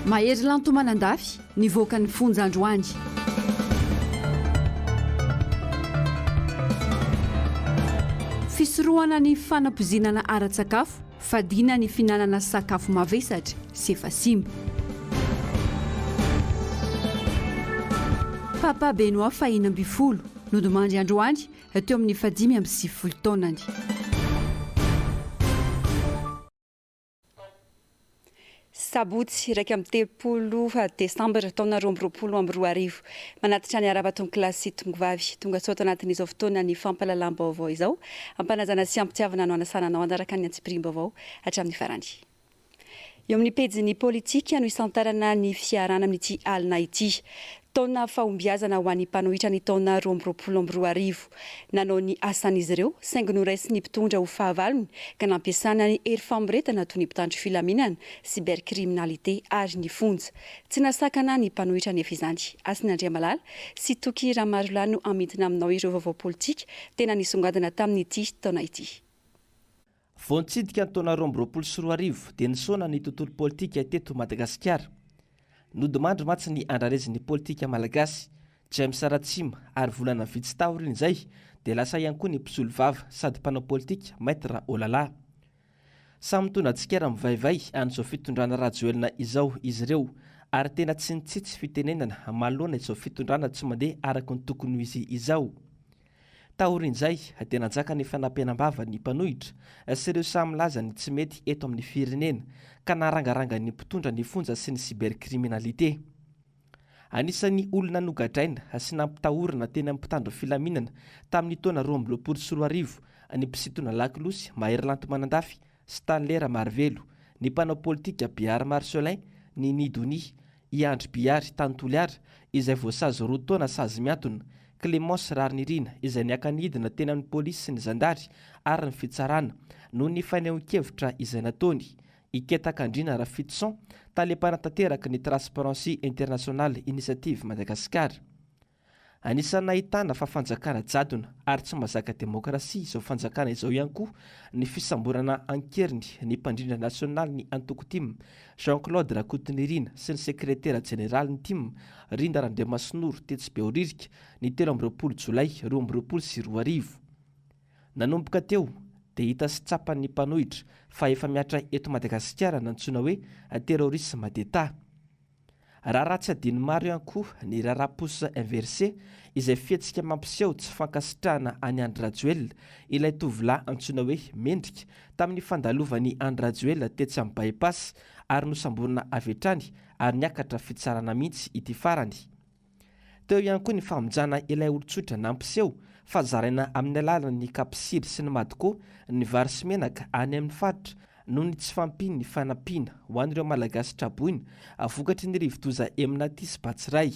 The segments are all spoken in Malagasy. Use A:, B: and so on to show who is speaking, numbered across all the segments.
A: Mahery Lanto Manandafy nivoaka ny fonja androany. Fisorohana ny fanapoizinana ara-tsakafo, fadiana ny fihinanana sakafo mavesatra sy efa simba. Papa Benoît faha-16, nodimandry androany teo amin'ny fahadimy 95 taonany. Sabotsy 31 desambra taona 2022. Manatitra ny arahaba tompokolahy sy tompokovavy. Tonga soa ato anatin'izao fotoana ny fampahalalam-baovao izao. Ampanajana sy ampitiavana no anasana anao hanaraka ny antsipiriam-baovao hatramin'ny farany. Eo amin'ny pejin'ny politika no isantarana ny fiarahana amin'ity alina ity. Taona fahombiazana ho an'ny mpanohitra ny taona 2022. Nanao ny asany izy ireo, saingy noraisin'ny mpitondra ho fahavalony ka nampiasana ny hery famoretana toy ny mpitandro filaminana, cybercriminalité ary ny fonja. Tsy nahasakana ny mpanohitra anefa izany. Hasina Andriamalala sy Toky Ramarolahy no hamintina aminao ireo vaovao politika tena nisongadina tamin'ity taona ity.
B: Vao nitsidika ny taona 2022 dia nisaona ny tontolo politika teto Madagasikara. Nodimandry mantsy ny andrarezin'ny politika malagasy, James Ratsima ary volana vitsy taorian'izay dia lasa ihany koa ny mpisolovava sady mpanao politika Maître Olala. Samy mitondra tsikera mivaivay an'izao fitondrana Rajoelina izao izy ireo ary tena tsy nitsitsy fitenenana manoloana izao fitondrana tsy mandeha araka ny tokony ho izy izao. Taorian'izay dia nanjaka ny fanampenam-bava ny mpanohitra sy ireo sahy milaza ny tsy mety eto amin'ny firenena ka narangarangan'ny mpitondra ny fonja sy ny cybercriminalité. Anisan'ny olona nogadraina sy nampitahorina teny amin'ny mpitandro filaminana tamin'ny taona 2022 ny mpisintona lakolosy Mahery Lanto Manandafy Stanley Ramarivelo, ny mpanao politika Bihary Marcelin, Nini Donia, i Andry Bihary tany Toliara izay voasazy roa taona sazy mihantona, Clémence Raharinirina izay niaka-nidina teny amin'ny polisy sy ny zandary ary ny fitsarana noho ny fanehoan-kevitra izay nataony, i Ketakandriana Rafitoson, tale mpanatanteraka ny Transparency International Initiative Madagascar. Anisan'ny nahitana fa fanjakana jadona ary tsy mazaka demokrasia izao fanjakana izao ihany koa ny fisamborana an-keriny ny mpandrindra nasionalin'ny antoko tim, Jean Claude Rakotonirina sy ny sekretera jeneralin'ny tim, Rinda Randriamasinoro tetsy Behoririka ny 23 jolay 2022. Nanomboka teo dia hita sy tsapan'ny mpanohitra fa efa mihatra eto Madagasikara nantsoina hoe terrorisme d'Etat. Raharaha tsy adinon'ny maro ihany koa ny raharaha pouce inversé izay fihetsika mampiseho tsy fankasitrahana an'i Andry Rajoelina, ilay tovolahy antsoina hoe Mendrika, tamin'ny fandalovan'i Andry Rajoelina tetsy amin'ny By Pass ary nosamborina avy hatrany ary niakatra fitsarana mihitsy ity farany. Teo ihany koa ny famonjana ilay olon-tsotra nampiseho fa zaraina amin'ny alalan'ny kapsily sy ny Madco ny vary sy menaka any amin'ny faritra noho ny tsy fahampian'ny fanampiana ho an'ireo Malagasy traboina vokatry ny rivodoza Emnati sy Batsirai.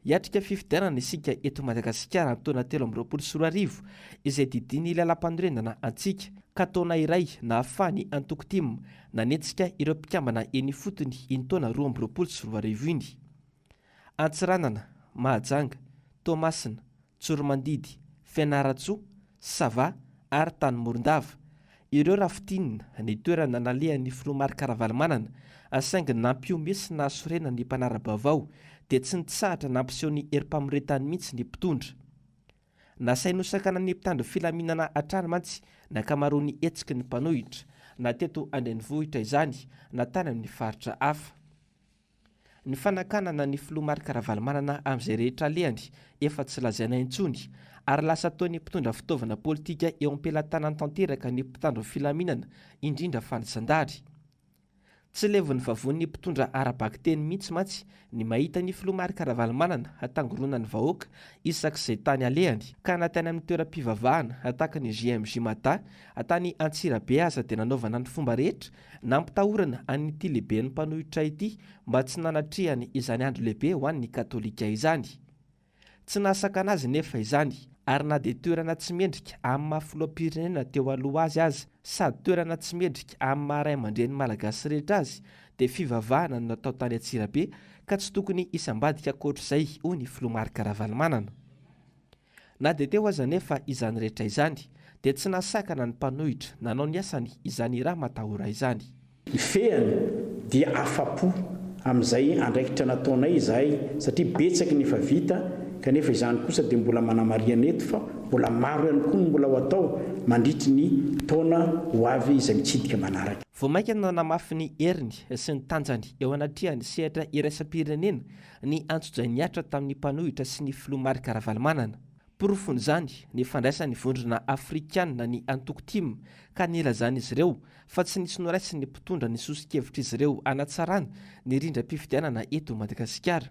B: Hiatrika fifidianana isika eto Madagasikara ny taona 2023 izay didian'ny lalàmpanorenana antsika ka taona iray nahafahan'ny antoko tim nanetsika ireo mpikambana eny ifotony iny taona 2022 iny. Antsiranana, Mahajanga, Toamasina, Tsoromandidy, Fianarantsoa, Sava ary tany Morondava. Ireo raha fintinina ny toerana nalehan'ny filoha Marc Ravalomanana saingy nampihomehy sy nahasorena ny mpanara-baovao dia tsy nitsahatra nampiseho ny herim-pamoretany mihitsy ny mpitondra. Nasainy nosakanan'ny mpitandro filaminana hatrany mantsy ny ankamaroan'ny hetsiky ny mpanohitra, na teto an-drenivohitra izany na tany amin'ny faritra hafa. Ny fanakanana ny filoha Marc Ravalomanana amin'izay rehetra alehany efa tsy lazaina intsony, ary lasa ataon'ny mpitondra fitaovana politika eo am-pelatanany tanteraka ny mpitandro filaminana, indrindra fa ny zandary. Tsy levon'ny vavonin'ny mpitondra ara-bakiteny mihitsy mantsy ny mahita ny filoha Marc Ravalomanana hatangoronan'ny vahoaka isak'izay tany alehany, ka na tany amin'ny toeram-pivavahana tahaka ny JMJ Mada tany Antsirabe aza dia nanaovana ny fomba rehetra nampitahorana an'ity lehiben'ny mpanohitra ity mba tsy nanatrehany izany andro lehibe ho an'ny katolika izany. Tsy nahasakana azy nefa izany, ary na dia toerana tsy mendrika amin'ny maha filoham-pirenena teo aloha azy aza, sady toerana tsy mendrika amin'ny maha ray aman-dreny malagasy rehetra azy, dia fivavahana no natao tany Antsirabe ka tsy tokony hisy ambadika ankoatr'izay, hoy ny filoha Marc Ravalomanana. Na dia teo aza anefa izany rehetra izany, dia tsy nahasakana ny mpanohitra nanao ny asany izany ramatahora izany.
C: Ny fehiny. dia afa-po amin'izay andraikitra nataonay izahay satria betsaka ny efa vita kanefa izany kosa dia mbola manamarihana eto fa mbola maro ihany koa ny mbola ho atao mandritry ny taona ho avy izay mitsidika manaraka.
B: Vao mainka nanamafy ny heriny sy ny tanjany eo anatrehan'ny sehatra iraisam-pirenena ny antsojay nihatra tamin'ny mpanohitra sy ny filoha Marc Ravalomanana. Porofon'izany ny fandraisan'ny Vondrona Afrikanina ny antoko tim ka nilazan'izy ireo fa tsy nisy noraisin'ny mpitondra ny soso-kevitr'izy ireo hanatsarana ny rindram-pifidianana eto Madagasikara.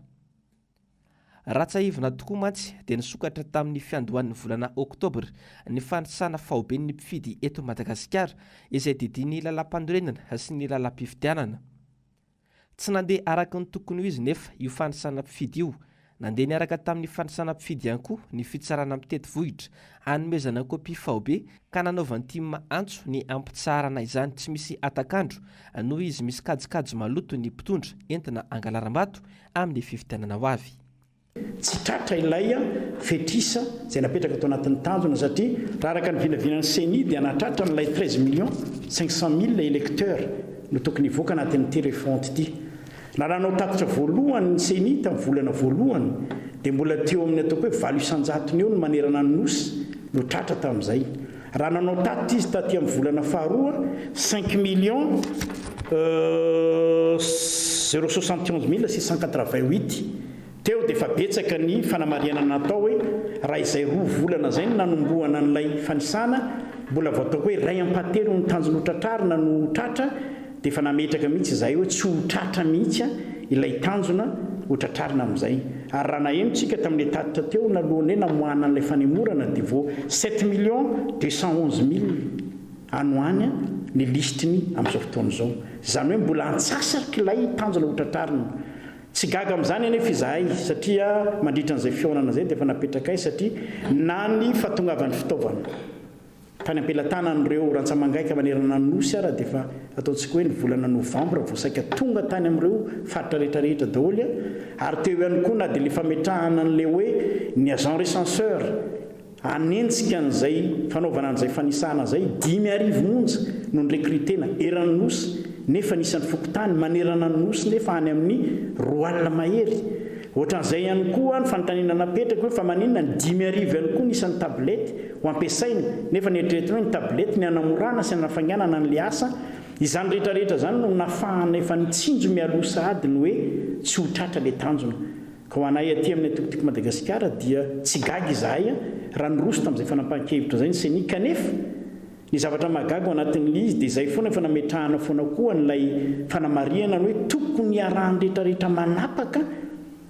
B: Raha tsiahivina tokoa mantsy dia nisokatra tamin'ny fiandohan'ny volana oktobra ny fanisana faoben'ny mpifidy eto Madagasikara izay didian'ny lalàmpanorenana sy ny lalàm-pifidianana. Tsy nandeha araka ny tokony ho izy nefa io fanisana mpifidy io. Nandeha niaraka tamin'ny fanisana mpifidy ihany koa ny fitsarana mitety vohitra hanomezana kopia faobe ka nanaovan'ny tim antso ny hampitsaharana izany tsy misy hatak'andro noho izy misy kajikajy maloto ny mpitondra entina hangalaram-bato amin'ny fifidianana ho avy.
C: Tsy tratra ilay fetr'isa izay napetraka tao anatin'ny tanjona satria raha araka ny vinavinan'ny Ceni dia nahatratra an'ilay 13 millions 500 mille électeurs no tokony hivoaka anatin'ity refonte ity. Na raha nanao tatitra voalohany ny Ceni tamin'ny volana voalohany dia mbola teo amin'ny ataoko hoe 8% eo ny manerana ny Nosy no tratra tamin'izay. Raha nanao tatitra izy taty amin'ny volana faharoa, 5 millions 0 71 mille 688 teo dia efa betsaka ny fanamarihana natao hoe raha izay 2 volana izay no nanombohana an'ilay fanisana, mbola vao ataoko hoe iray ampahatelony ny tanjona ho tratrarina no tratra, dia efa nametraka mihitsy izahay hoe tsy ho tratra mihitsy ilay tanjona ho tratrarina amin'izay. Ary raha naheno tsika tamin'ilay tatitra teo nalohan'ny hoe namoahana an'ilay fanemorana dia vao 7 millions 211 mille any ho any ny lisitry ny amin'izao fotoana izao. Izany hoe mbola antsasak'ilay tanjona ho tratrarina. Tsy gaga amin'izany anefa izahay satria mandritra an'izay fihaonana izay dia efa napetrakay satria na ny fahatongavan'ny fitaovana tany am-pelatanan'ireo rantsamangaika manerana ny Nosy ara dia efa ataontsika hoe ny volana novambra vao saika tonga tany amin'ireo faritra rehetra rehetra daholo ary teo ihany koa na dia ilay fametrahana an'ilay hoe ny agent recenseur hanenjika an'izay fanaovana an'izay fanisana izay, 5000 monja no ni-recruter-na eran'ny Nosy nefa ny isan'ny fokontany manerana ny Nosy nefa any amin'ny 20 mahery. Ohatran'izay ihany koa ny fanontaniana napetraka hoe fa maninona ny 5000 ihany koa ny isan'ny tablette ho ampiasaina nefa ny eritreretina hoe ny tablette ny hanamorana sy hanafainganana an'ilay asa. Izany rehetra rehetra izany no nafahana efa nitsinjo mialoha sahady ny hoe tsy ho tratra ilay tanjona. Ka ho anay aty amin'ny Antoko Tiako Madagasikara dia tsy gaga izahay raha niroso tamin'izay fanapahan-kevitra izay ny Ceni kanefa ny zavatra mahagaga ao anatin'ilay izy dia izay foana efa nametrahana foana koa an'ilay fanamarihana ny hoe tokony hiarahan'ny rehetra rehetra manapaka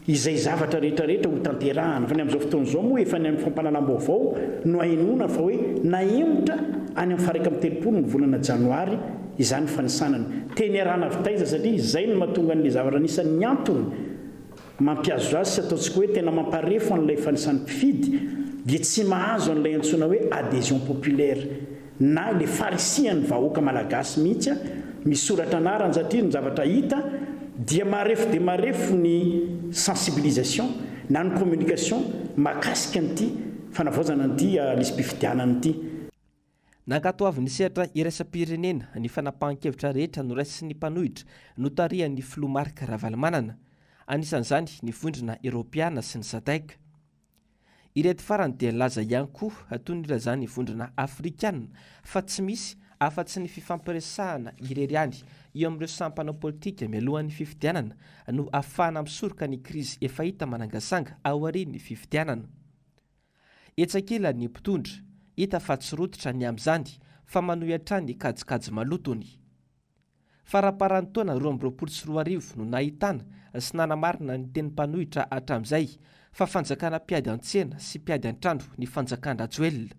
C: izay zavatra rehetra rehetra ho tanterahana fa ny amin'izao fotoana izao moa efa ny amin'ny fampahalalam-baovao no ahenoana fa hoe nahemotra any amin'ny faha 31 ny volana janoary izany fanisanana teny iarahana avy taiza satria izay no mahatonga an'ilay zavatra anisan'ny antony mampihazo azy sy ataontsika hoe tena mamparefo an'ilay fanisan'ny mpifidy dia tsy mahazo an'ilay antsoina hoe adhésion populaire na ilay farisihan'ny vahoaka malagasy mihitsy misoratra anarana satria ny zavatra hita dia marefo dia marefo ny sensibilisation na ny communication mahakasika an'ity fanavaozana an'ity lisi-pifidianana ity.
B: Nankatoavin'ny sehatra iraisam-pirenena ny fanapahan-kevitra rehetra noraisin'ny mpanohitra notarihan'ny filoha Marc Ravalomanana. Anisan'izany ny Vondrona Eoropeana sy ny Sadec. Ireto farany dia nilaza ihany koa, toy ny nilazan'ny Vondrona Afrikana, fa tsy misy afa-tsy ny fifampiresahana irery ihany eo amin'ireo samy mpanao politika mialohan'ny fifidianana no ahafahana misoroka ny krizy efa hita manangasanga aorian'ny fifidianana. Etsy ankilany ny mpitondra, hita fa tsy rototra ny amin'izany fa manohy hatrany ny kajikajy malotony. Faramparan'ny taona 2022 no nahitana sy nanamarina ny teny mpanohitra hatramin'izay fa fanjakana mpiady an-tsena sy mpiady an-trano ny fanjakan-dRajoelina.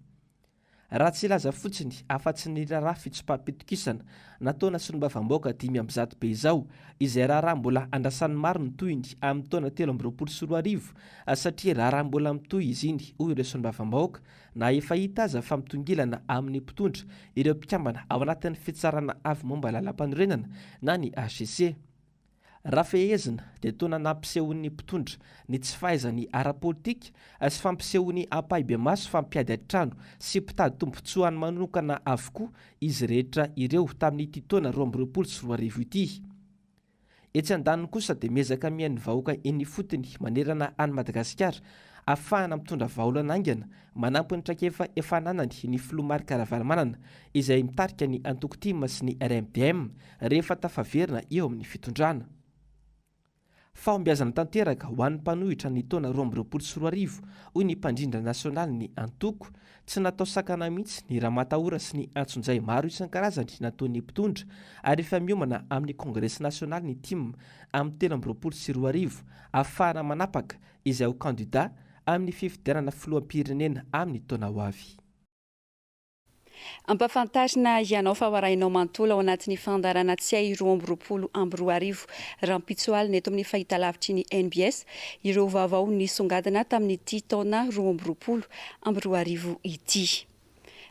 B: Raha tsy hilaza fotsiny afa-tsy ny raharaha fitsopaham-pitokisana nataona solombavambahoaka 105 be izao, izay raharaha mbola andrasan'ny maro ny tohiny amin'ny taona 2023 satria raharaha mbola mitohy izy iny, hoy ireo solombavambahoaka, na efa hita aza fa mitongilana amin'ny mpitondra ireo mpikambana ao anatin'ny fitsarana avo momba lalampanorenana na ny hcc. Raha fehezina dia taona nampisehoan'ny mpitondra ny tsy fahaizany ara-politika sy fampisehoany ampahibemaso fa mpiady an-trano sy mpitady tombontsoany manokana avokoa izy rehetra ireo tamin'ity taona 2022 ity. Etsy andaniny kosa dia miezaka mihaino ny vahoaka eny ifotony manerana an'i Madagasikara ahafahana mitondra vahaolana haingana manampy ny traikefa efa ananany ny filoha Marc Ravalomanana izay mitarika ny antoko tim sy ny RMDM rehefa tafaverina eo amin'ny fitondrana. Fahombiazana tanteraka ho an'ny mpanohitra ny taona 2022, hoy ny mpandrindra nasionalin'ny antoko. Tsy natao sakana mihitsy ny ramatahora sy ny antsonjay maro isan-karazany nataon'ny mpitondra ary efa miomana amin'ny kongresy nasionaly ny tim amin'ny 2023 ahafahana manapaka izay ho kandida amin'ny fifidianana filoham-pirenena amin'ny taona ho avy.
A: Ampahafantarina ianao fa ho arahinao manontolo ao anatin'ny fandaharana Tsiahy 2022 rahampitso alina eto amin'ny fahitalavitry ny NBS ireo vaovao nisongadina tamin'ity taona 2022 ity.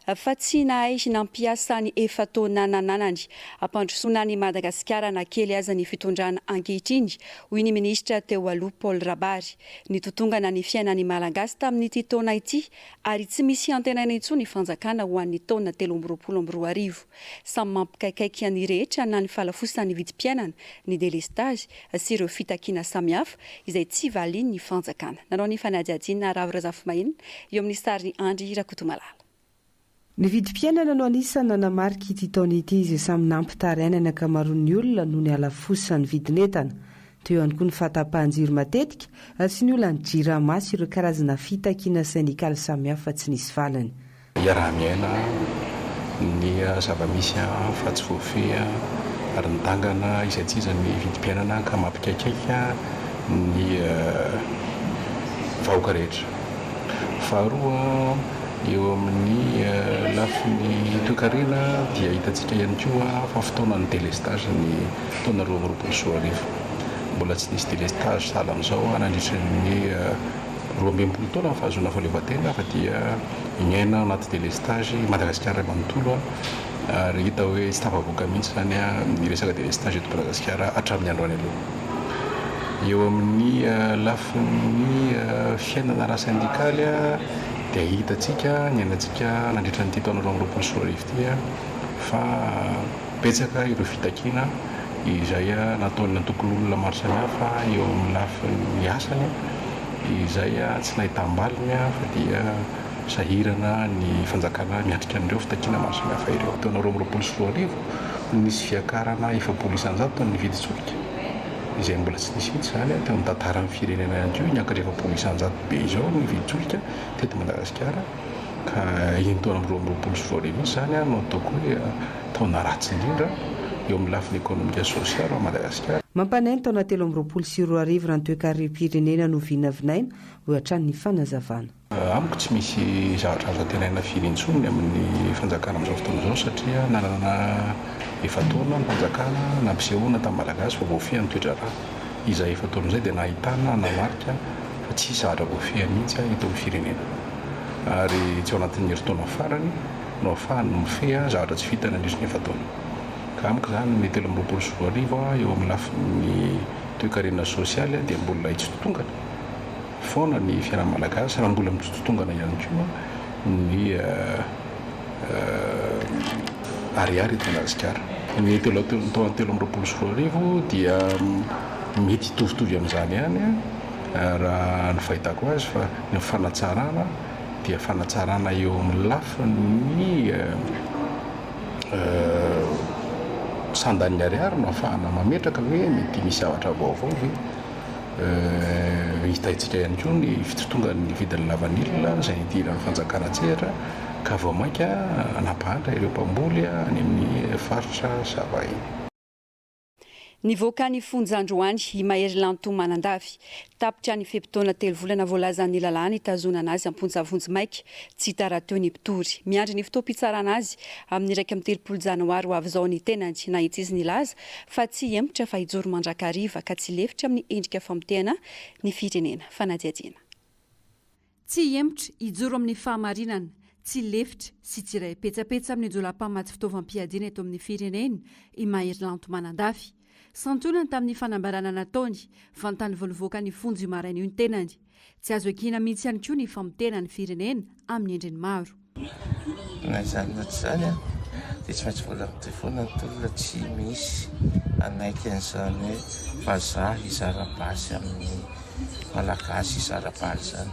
A: Fa tsy nahay nampiasa ny efa-taona nananany hampandrosoana an'i Madagasikara na kely aza ny fitondrana ankehitriny, hoy ny minisitra teo aloha Paul Rabary. Nitotongana ny fiainan'ny Malagasy tamin'ity taona ity ary tsy misy antenaina intsony ny fanjakana ho an'ny taona 2023. Samy mampikaikaika ny rehetra na ny fahalafosan'ny vidim-piainana, ny delestazy sy ireo fitakiana samihafa izay tsy valian'ny fanjakana. Nanao ny fanadihadiana Ravo Razafimahenina eo amin'ny sarin'i Andry Rakotomalala.
D: Ny vidim-piainana no anisan'ny nanamarika ity taona ity izay samy nampitaraina ny ankamaroan'ny olona noho ny halafosan'ny vidin'entana. Teo ihany koa ny fahatapahan-jiro matetika sy ny olan'ny Jirama sy ireo karazana fitakiana sendikaly samihafa tsy nisy valiny.
E: Iaraha-miaina ny zava-misy fa tsy voafehy ary nidangana izay tsy izy ny vidim-piainana ka mampikaikaika ny vahoaka rehetra. Faharoa, eo amin'ny lafiny toekarena dia hitantsika ihany koa fa fotoanan'ny délestage ny taona 2022. Mbola tsy nisy délestage sahala amin'izao nandritra ny 62 taona ny fahazoana fahaleovantena fa dia miaina anaty délestage i Madagasikara iray manontolo ary hita hoe tsy tafavoaka mihitsy izany ny resaka délestage eto Madagasikara hatramin'ny androany aloha. Eo amin'ny lafiny fiainana ara-sendikaly dia hitantsika, niainantsika nandritra an'ity taona 2022 ity fa betsaka ireo fitakiana izay nataon'ny antokon'olona maro samihafa eo amin'ny lafiny asany izay tsy nahitam-baliny fa dia sahirana ny fanjakana miatrika an'ireo fitakiana maro samihafa ireo. Taona 2022 no nisy fiakarana 40% ny vidin-tsolika, izay mbola tsy nisy mihitsy izany teo amin'ny tantaran'ny firenena ihany koa, niakatra 40% be izao ny vidin-tsolika teto Madagasikara ka iny taona 2022 iny izany no ataoko hoe taona ratsy indrindra eo amin'ny lafiny ekonomika sy sosialy ao Madagasikara.
D: Mampanahy ny taona 2023 raha ny toekarem-pirenena no vinavinaina, hoy hatrany ny fanazavana.
E: Amiko tsy misy zavatra azo antenaina firy intsony ny amin'ny fanjakana amin'izao fotoana izao satria nanana efa-taona ny fanjakana nampisehoana tamin'ny Malagasy fa voafehy ny toe-draharaha. Izay efa-taona izay dia nahitana nanamarika fa tsisy zavatra voafehy mihitsy eto amin'ny firenena ary tsy ao anatin'ny herintaona farany no ahafahany mifehy zavatra tsy vita nandritry ny efa-taona. Ka amiko izany ny 2023 eo amin'ny lafiny toekarena sosialy dia mbola hitsitotongana. Foana ny fiainan'ny Malagasy raha mbola mitotongana ihany koa ny ariary eto Madagasikara. Ny taona 2023 dia mety hitovitovy amin'izany ihany raha ny fahitako azy fa ny fanatsarana dia fanatsarana eo amin'ny lafiny sandan'ny ariary no ahafahana mametraka hoe mety misy zavatra vaovao ve. Hitantsika ihany koa ny fitotongan'ny vidin'ny lavanila izay nidiran'ny fanjakana an-tsehatra ka vao mainka nampahantra ireo mpamboly any amin'ny faritra Sava iny.
A: Nivoaka ny fonja androany i Mahery Lanto Manandafy. Tapitra ny fe-potoana telo volana voalazan'ny lalàna hitazonana azy am-ponja vonjimaika. Tsy hita rahateo ny mpitory. Miandry ny fotoam-pitsarana azy amin'ny 31 janoary ho avy izao ny tenany. Nahitsy izy nilaza fa tsy hihemotra fa hijoro mandrakariva ka tsy lefitra amin'ny endrika famotehana ny firenena. Fanadihadiana. Tsy hihemotra, hijoro amin'ny fahamarinana, tsy lefitra sy tsy hiray petsapetsa amin'ny jiolahy mpamatsy fitaovam-piadiana eto amin'ny firenena i Mahery Lanto Manandafy. Santionany tamin'ny fanambarana nataony, vantany vao nivoaka ny fonja io maraina io ny tenany. Tsy azo ekena mihitsy ihany koa ny famotehana ny firenena amin'ny endriny maro.
F: Na izany na tsy izany dia tsy maintsy mbola mitohy foana ny tolona, tsy misy hanaiky an'izany hoe vazaha hizara basy amin'ny Malagasy hizara bala izany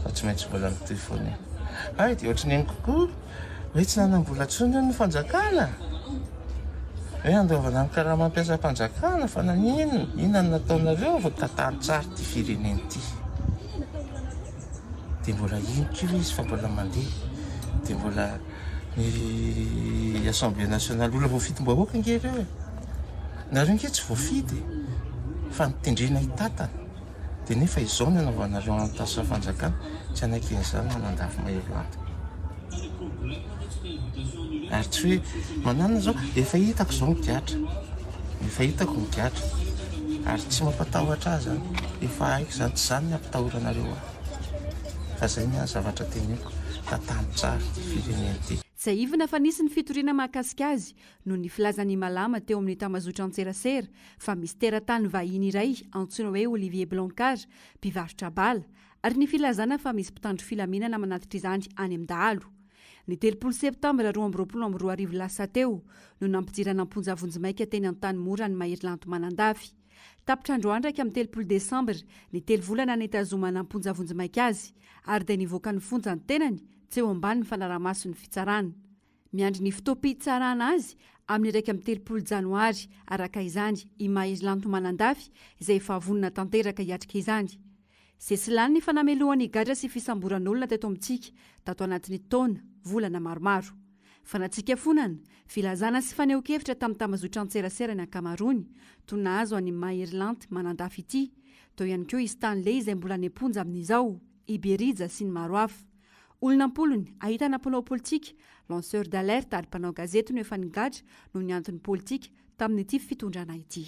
F: fa tsy maintsy mbola mitohy foana e. Hay dia ohatry ny eny kokoa hoe tsy nanam-bola intsony hono ny fanjakana? Hoe handoavana ny karama mpiasam-panjakana fa naninona? Inona no nataonareo vao tantano tsara ity firenena ity? Dia mbola iny koa izy fa mbola mandeha. Dia mbola ny Assemblée nationale olona voafidim-bahoaka ange ireo e. Nareo ange tsy voafidy e, fa notendrena hitantana. Dia nefa izao no anaovanareo an'tasa fanjakana, tsy hanaiky an'izany Manandafy Mahery Lanto. Ary tsy hoe mananona izao, efa hitako izao ny gadra, efa hitako ny gadra, ary tsy mampatahotra ahy izany, efa haiko izany, tsy izany ny ampitahoranareo ahy, fa izay ny ahy zavatra teneniko, tantano tsara ity firenena ity.
A: Tsiahivina fa nisy ny fitoriana mahakasika azy noho ny filazan'i Malama teo amin'ny tambazotran-tserasera fa misy teratany vahiny iray antsoina hoe Olivier Blancard mpivarotra bala ary ny filazana fa misy mpitandro filaminana manatitra izany any amin'ny dahalo. Ny 30 septambra 2022 lasa teo no nampidirana am-ponja vonjimaika teny Antanimora an'i Mahery Lanto Manandafy. Tapitra androany 31 desambra ny telo volana nitazomana am-ponja vonjimaika azy ary dia nivoaka ny fonja ny tenany tsy eo ambanin'ny fanaraha-mason'ny fitsarana. Miandry ny fotoam-pitsarana azy amin'ny 31 janoary araka izany i Mahery Lanto Manandafy izay efa vonona tanteraka hiatrika izany. Sesilany ny fanamelohany gadra sy fisamboran'olona teto amintsika tato anatin'ny taona, volana maromaro. Fanatsikafonana, filazana sy fanehoan-kevitra tamin'ny tambazotran-tserasera ny ankamaroany, toy ny nahazo an'i Mahery Lanto Manandafy ity. Teo ihany koa i Stanley izay mbola any am-ponja amin'izao, i Berija sy ny maro hafa. Olona am-polony, ahitana mpanao politika, lanceur d'alerte ary mpanao gazety no efa nigadra noho ny antony politika tamin'ity fitondrana ity.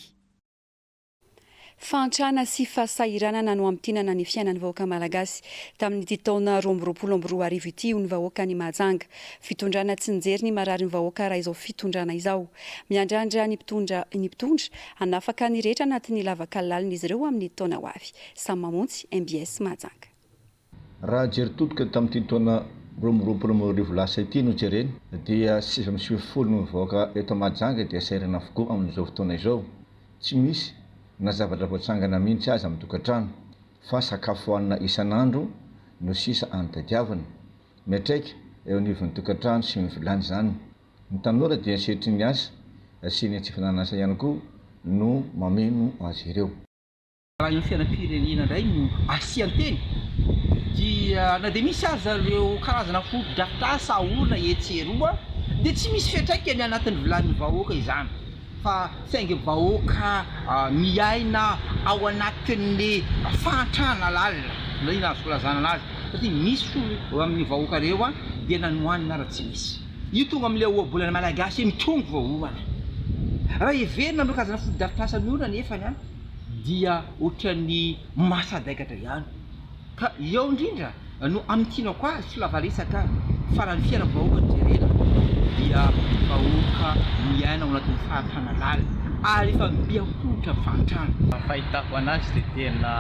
A: Fahantrana sy fahasahiranana no hamintinana ny fiainan'ny vahoaka malagasy tamin'ity taona 2022 ity, hoy ny vahoakan'i Mahajanga. Fitondrana tsy nijery ny mararin'ny vahoaka raha izao fitondrana izao. Miandrandra ny mpitondra ny mpitondra hanafaka ny rehetra anatin'ny lavaka lalina izy ireo amin'ny taona ho avy. Samy mamonjy mbs Mahajanga.
G: Raha jery todika tamin'ity taona 2022 lasa ity no jerena dia 99 ny vahoaka eto Mahajanga dia sahirana avokoa amin'izao fotoana izao. Tsy misy na zavatra voatsangana mihitsy aza amin'ny tokantrano fa sakafo hohanina isan'andro no sisa any tadiavina. Miantraika eo anivon'ny tokantrano sy ny vilany izany. Ny tanora dia setrin'ny asa sy ny tsy fananan'asa ihany koa no mameno azy ireo.
H: Raha eo fiainam-pirenena indray no asian-teny dia na dia misy aza ireo karazana fotodrafitrasa aorina etsy sy eroa dia tsy misy fiantraikany anatin'ny vilanin'ny vahoaka izany fa saingy vahoaka miaina ao anatin'ny fahantrana lalina no azoko ilazana anazy satria misy amin'ny vahoaka ireo dia na ny hohanina ara tsy misy. Io tonga amin'ilay ohabolana malagasy hoe mitrongy vao homana. Raha heverina amin'ireo karazana fotodrafitrasa miorina anefany dia ohatran'ny mahasadaikatra ihany. Ka eo indrindra no amintinako azy, tsy lava resaka aho, fa raha ny fiainam-bahoaka no jerena dia vahoaka miaina ao anatin'ny fahantrana lalina ary efa miha-hoditra ny fahantrana.
I: Fahitako anazy dia tena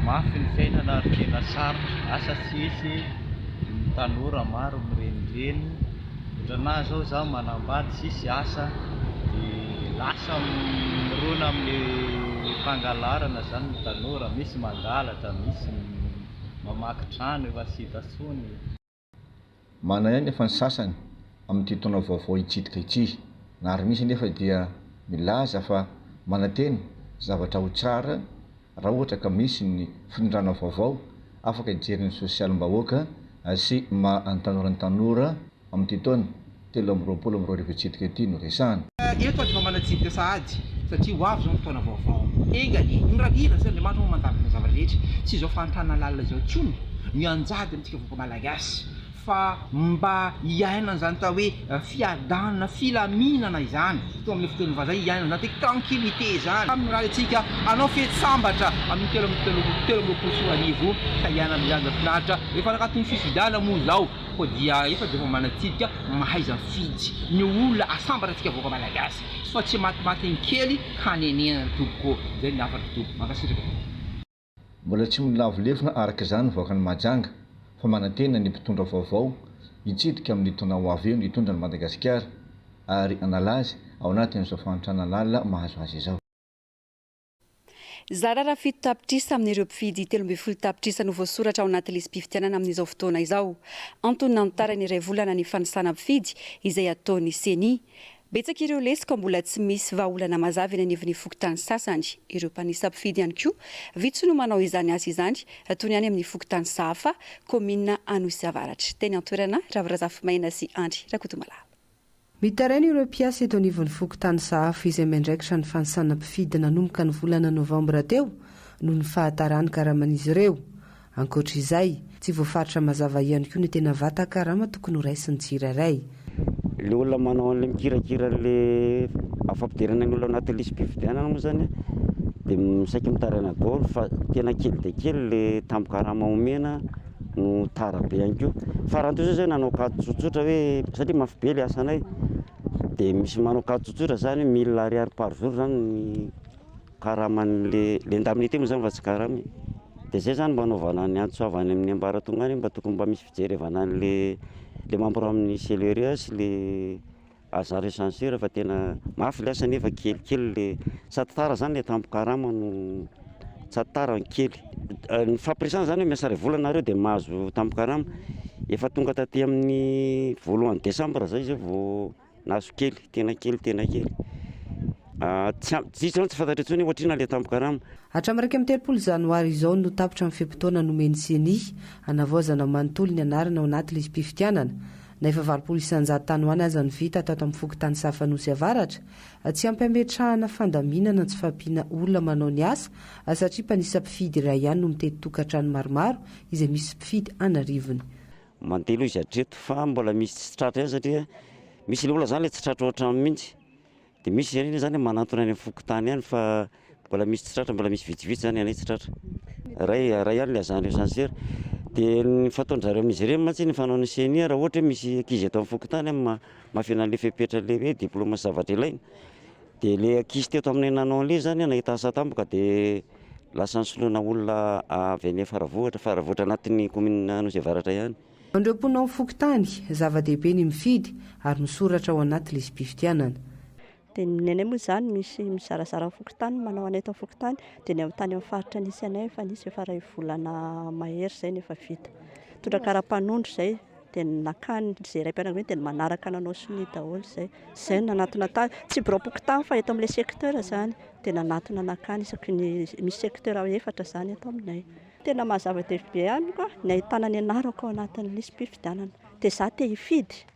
I: mafy ny fiainana ary tena sarotra, asa tsisy, ny tanora maro mirenireny. Ohatranà zao zaho manambady tsisy asa de lasa mirona amle fangalarana zany ny tanora, misy mangalatra, misy mamaky trano efa tsy hita tsony.
G: Manahy anefa ny sasany amin'ity taona vaovao hitsidika ity, na ary misy anefa dia milaza fa manantena zavatra ho tsara raha ohatra ka misy ny fitondrana vaovao afaka hijery ny sosialim-bahoaka sy maha ny tanora ny tanora amin'ity taona 2023 hitsidika ity no resahana.
H: Eto aho dia efa manatsidika sahady satria ho avy izao ny taona vaovao. Enga anie, ny ravina satria Andriamanitra moa mandavina ny zava-drehetra. Tsy izao fahantrana lalina izao intsony no hianjady amintsika vahoaka malagasy fa mba hiainana izany atao hoe fiadanana, filaminana izany, toa amin'ilay fitenin'ny vazaha hiainana izany atao hoe tranquillité izany. Mirary antsika hanao fety sambatra amin'ny 2023 ka hiaina amin'izany mahafinaritra. Efa ankaton'ny fifidianana moa izao koa dia efa dia efa manatsidika mahaiza mifidy ny olona asambatra antsika vahoaka malagasy fa tsy matimatin'ny kely hanenenana tompoko ô. Izay ny hafatro tompoko. Mankasitraka tompoko.
G: Mbola tsy milavo lefona araka izany ny vahoakan'i Mahajanga fa manantena ny mpitondra vaovao hitsidika amin'ny taona ho avy eo ny hitondra an'i Madagasikara ary hanala azy ao anatin'izao fahantrana lalina mahazo azy izao.
A: Zara raha 7 tapitrisa amin'ireo mpifidy 13 tapitrisa no voasoratra ao anaty lisi-pifidianana amin'izao fotoana izao. Antony nanitarany iray volana ny fanisana mpifidy izay ataon'ny Ceni. Betsaka ireo lesoka mbola tsy misy vahaolana mazava eny anivon'ny fokontany sasany. Ireo mpanisa mpifidy ihany koa vitsy no manao izany asa izany toy ny any amin'ny fokontany Sahafa, kaominina Anosy Avaratra. Teny an-toerana, Ravo Razafimaina sy Andry Rakotomalala.
D: Mitaraina ireo mpiasa eto anivon'ny fokontany Sahafo izay miandraikitra ny fanisana mpifidy nanomboka ny volana novambra teo noho ny fahataran'ny karaman'izy ireo. Ankoatra izay, tsy voafaritra mazava ihany koa ny tena vatan-karama tokony horaisin'ny tsirairay.
J: Ilay olona manao an'ilay mikirakira an'ilay fampidirana ny olona anaty lisi-pifidianana moa izany dia saika mitaraina daholo fa tena kely dia kely ilay tambin-karama omena no tara be ihany koa. Farany teo izao nanao kajy tsotsotra hoe satria mafy be ilay asanay dia misy manao kajy tsotsotra izany hoe mille ariary par jour izany ny karaman'le le indemnité moa izany fa tsy karama e. Dia izay izany mba anaovana ny antso avy any amin'ny ambaratonga any mba tokony mba misy fijerevana an'le le membre amin'ny CLRA sy le Agent recenseur fa tena mafy le asa nefa kelikely le sady tara zany le tambin-karama no sady tara no kely. Ny fampiresahana zany hoe miasa iray volana nareo de mahazo tambin-karama, efa tonga taty amin'ny voalohany desambra zay zay vao nahazo kely, tena kely tena kely. Tsy am- tsisy zany tsy fantatra intsony hoe ohatrinona le tambin-karama.
D: Hatramin'ny 31 janoary izao no tapitra ny fe-potoana nomen'ny Ceni hanavaozana manontolo ny anarana ao anaty lisi-pifidianana. Na efa 80% tany ho any aza no vita tato amin'ny fokontany Safanosy Avaratra, tsy ampy hametrahana fandaminana ny tsy fahampiana olona manao ny asa satria mpanisa mpifidy iray ihany no mitety tokantrano maromaro izay misy mpifidy an'arivony.
J: Mandeha aloha izy hatreto fa mbola misy tsy tratra ihany satria misy ilay olona izany ilay tsy tratra ao an-trano mihitsy. Dia misy ireny zany manantona any amin'ny fokontany any fa mbola misy tsy tratra, mbola misy vitsivitsy zany anay tsy tratra. Ray ray ihany ilay agent recenseur. Dia ny fataon-dry zareo amin'izy ireny mantsy ny fanaon'ny CENI raha ohatra hoe misy ankizy eto amin'ny fokontany amin'ny mahafeno an'ilay fepetra ilay hoe diplôme sy zavatra ilaina. Dia ilay ankizy teto aminay nanao an'ilay izy zany nahita asa tampoka dia lasa nisoloina olona avy any Faravohitra, Faravohitra anatin'ny kaominina Anosy Avaratra ihany.
D: Ho an'ireo mponina ao amin'ny fokontany, zava-dehibe ny mifidy ary misoratra ao anaty lisi-pifidianana.
K: Dia ny anay moa izany misy mizarazara fokontany manao anay eto amin'ny fokontany, dia ny tany amin'ny faritra nisy anay efa nisy efa iray volana mahery izay no efa vita. Nitondra kara-panondro izay, dia nakany izay raim-pianakaviana dia ny manaraka nanao sonia daholo izay. Izay no nanatona tany, tsy biraom-pokontany fa eto amin'ilay secteur izany, dia nanatona nakany isaky ny misy secteur efatra izany eto aminay. Tena maha zava-dehibe amiko ny ahitana ny anarako ao anatin'ny lisi-pifidianana. Dia izaho te hifidy.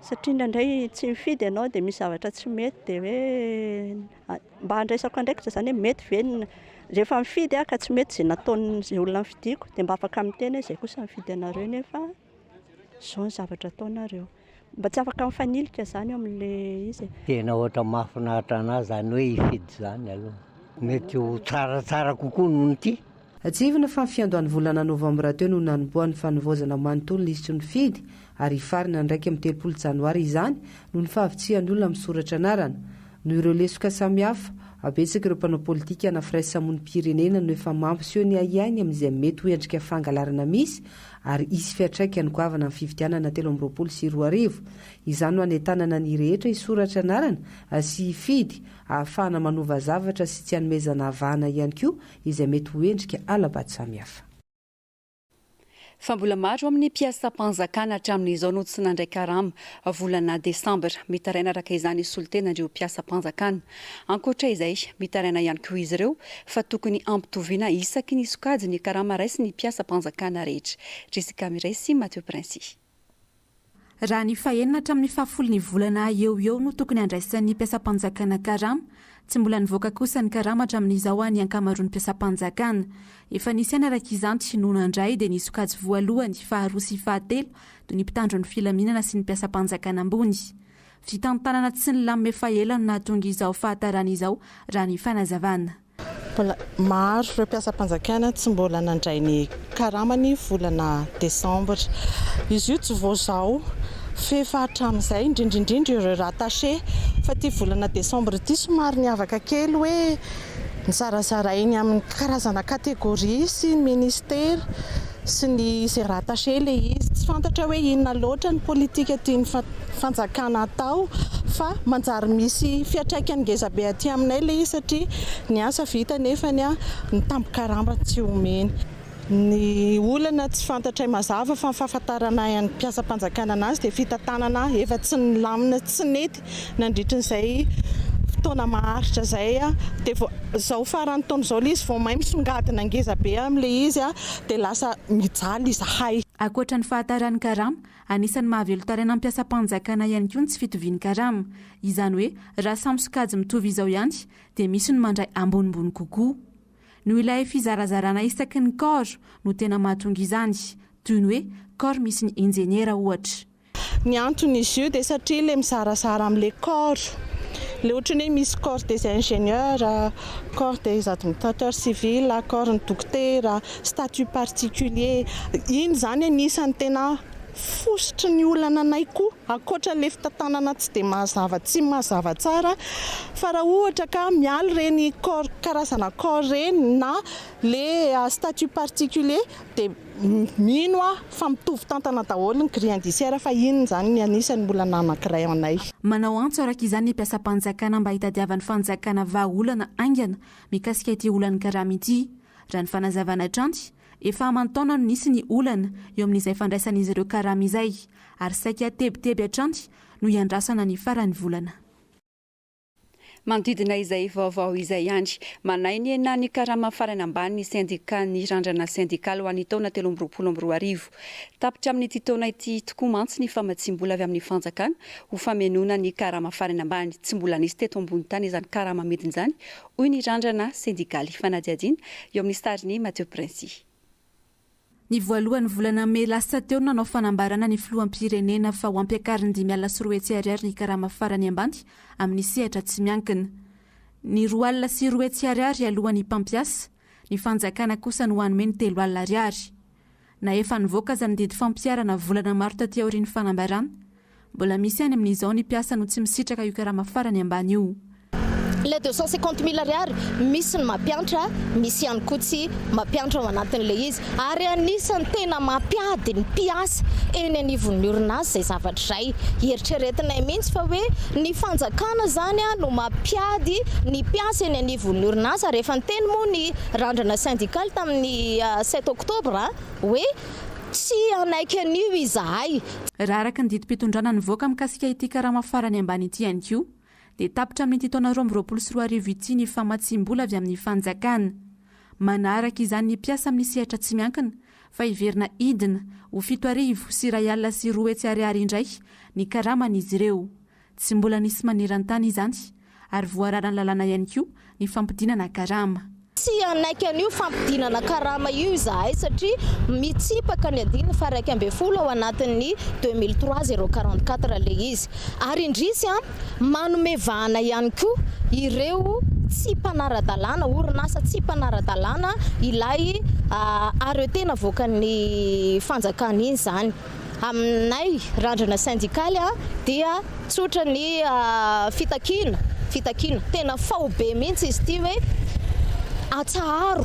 K: Satria indraindray tsy mifidy ianao dia misy zavatra tsy mety dia hoe mba handraisako andraikitra izany hoe mety ve ny rehefa mifidy aho ka tsy mety izay nataon'izay olona nofidiko dia mba afaka miteny hoe izay kosa nifidy anareo nefa izao ny zavatra ataonareo. Mba tsy afaka mifanilika izany eo amin'ilay izy e.
L: Tena ohatra mahafinaritra anah zany hoe hifidy zany aloha. Mety ho tsaratsara kokoa noho ny ity.
D: Tsiahivina fa ny fiandohan'ny volana novambra teo no nanombohan'ny fanavaozana manontolo ny lisitry ny mpifidy ary hifarana ny 31 janoary izany noho ny fahavitsihan'ny olona misoratra anarana. Noho ireo lesoka samihafa, betsaka ireo mpanao politika na firaisamonim-pirenena no efa mampiseho ny ahiahiny amin'izay mety ho endrika fangalarana misy ary hisy fiantraikany goavana amin'ny fifidianana 2023. Izany no hanentanana ny rehetra hisoratra anarana sy hifidy ahafahana manova zavatra sy tsy hanomezana vahana ihany koa izay mety ho endrika hala-bato samihafa.
A: Fa mbola maro amin'ny mpiasam-panjakana hatramin'izao no tsy nandray karama volana desambra. Mitaraina araka izany solontenan'ireo mpiasam-panjakana. Ankoatra izay, mitaraina ihany koa izy ireo fa tokony hampitoviana isaky ny sokajy ny karama raisin'ny mpiasam-panjakana rehetra. Jessica Miray sy Mathieu Princi.
M: Raha ny fahenina hatramin'ny fahafolon'ny volana eo ho eo no tokony handraisan'ny mpiasam-panjakana karama. Tsy mbola nivoaka kosa ny karama hatramin'izao ny ankamaroan'ny mpiasam-panjakana. Efa nisy ihany araka izany no nandray dia ny sokajy voalohany, faharoa sy fahatelo toy ny mpitandro ny filaminana sy ny mpiasam-panjakana ambony. Fitantanana tsy nilamina efa ela no nahatonga izao fahatarana izao raha ny fanazavana.
N: Mbola maro ireo mpiasam-panjakana tsy mbola nandray ny karamany volana desambra. Izy io tsy vao izao f'efa hatramin'izay, indrindra indrindra ireo rattaché. Fa ity volana desambra ity somary niavaka kely hoe nozarazarainy amin'ny karazana catégorie sy ny ministera. sy ny izay rattaché ilay izy. Tsy fantatra hoe inona loatra ny politika tian'ny fanjakana atao fa manjary misy fiantraikany ngezabe aty aminay ilay izy satria ny asa vita nefa ny tambin-karama tsy omena. Ny olana tsy fantatray mazava fa ny fahafantaranay an'ny mpiasam-panjakana anazy dia fitantanana efa tsy nilamina tsy nety nandritry ny izay fotoana maharitra izay dia vao izao faran'ny taona izao ilay izy vao may misongadina ngeza be amin'ilay izy dia lasa mijaly izahay.
M: Ankoatra ny fahataran'ny karama, anisan'ny mahavelon-taraina ny mpiasam-panjakana ihany koa ny tsy fitovian'ny karama. Izany hoe raha samy sokajy mitovy izao ihany dia misy ny mandray ambonimbony kokoa. Noho ilay fizarazarana isaky ny corps no tena mahatonga izany, toy ny hoe corps misy ny injeniera ohatra.
N: Ny anton'izy io dia satria ilay mizarazara amin'ilay corps, ilay ohatran'ny hoe misy corps des ingénieurs, corps des administrateurs civils, corps ny dokotera, statut particulier, iny izany anisan'ny tena fositry ny olana anay koa ankoatra ilay fitantanana tsy dia mazava tsy mazava tsara fa raha ohatra ka miala ireny corps karazana corps ireny na le statut particulier dia mino aho fa mitovy tantana daholo ny grille indiciaire fa iny izany ny anisan'ny olana anankiray anay.
M: Manao antso araka izany ny mpiasam-panjakana mba hitadiavan'ny fanjakana vahaolana haingana mikasika ity olan'ny karama ity. Raha ny fanazavana hatrany, Efa aman-taona no nisy ny olana eo amin'izay fandraisan'izy ireo karama izay ary saika tebiteby hatrany no iandrasana ny faran'ny volana.
A: Manodidina izay vaovao izay ihany, manahy ny henan'ny karama farany ambany ny sendikan'ny Randrana sendikaly ho an'ny taona 2023. Tapitra amin'ity taona ity tokoa mantsy ny famatsiam-bola avy amin'ny fanjakana ho famenoana ny karama farany ambany. Tsy mbola nisy teto ambony tany izany karama midina izany hoy ny Randrana sendikaly. Fanadihadiana eo amin'ny sarin'i Mathieu Princy.
M: Ny voalohan'ny volana mey lasa teo no nanao fanambarana ny filoham-pirenena fa ho ampiakariny 205 ariary ny karama farany ambany amin'ny sehatra tsy miankina. Ny 202 ariary alohan'ny mpampiasa, ny fanjakana kosa no hanome ny 300 ariary. Na efa nivoaka aza ny didy fampiharana volana maro taty aorian'ny fanambarana, mbola misy ihany amin'izao ny mpiasa no tsy misitraka io karama farany ambany io.
O: Ilay 250 mille ariary, misy ny mampiantra, misy ihany koa tsy mampiantra ao anatin'ilay izy. Ary anisan'ny tena mampiady ny mpiasa eny anivon'ny orinasa izay zavatra izay. Eritreretinay mihitsy fa hoe ny fanjakana izany no mampiady ny mpiasa eny anivon'ny orinasa. Ary efa niteny moa ny Randrana syndicale tamin'ny sept octobre hoe tsy hanaiky an'io izahay.
M: Raha araka ny didim-pitondrana nivoaka mikasika ity karama farany ambany ity ihany koa dia tapitra amin'ity taona 2022 ity ny famatsiam-bola avy amin'ny fanjakana. Manaraka izany ny mpiasa amin'ny sehatra tsy miankina fa hiverina hidina ho 207 ariary indray ny karaman'izy ireo. Tsy mbola nisy maneran-tany izany ary voararan'ny lalàna ihany koa ny fampidinana karama.
O: Tsy hanaiky an'io fampidinana karama io izahay satria mitsipaka ny andininy faha 11 ao anatin'ny 2003 044 ilay izy. Ary indrisy an, manome vahana ihany koa ireo tsy mpanara-dalàna, orinasa tsy mpanara-dalàna ilay arrêté navoakan'ny fanjakana iny izany. Aminay randrana sendikaly dia tsotra ny fitakiana, fitakiana tena faobe mihitsy izy ity hoe atsaharo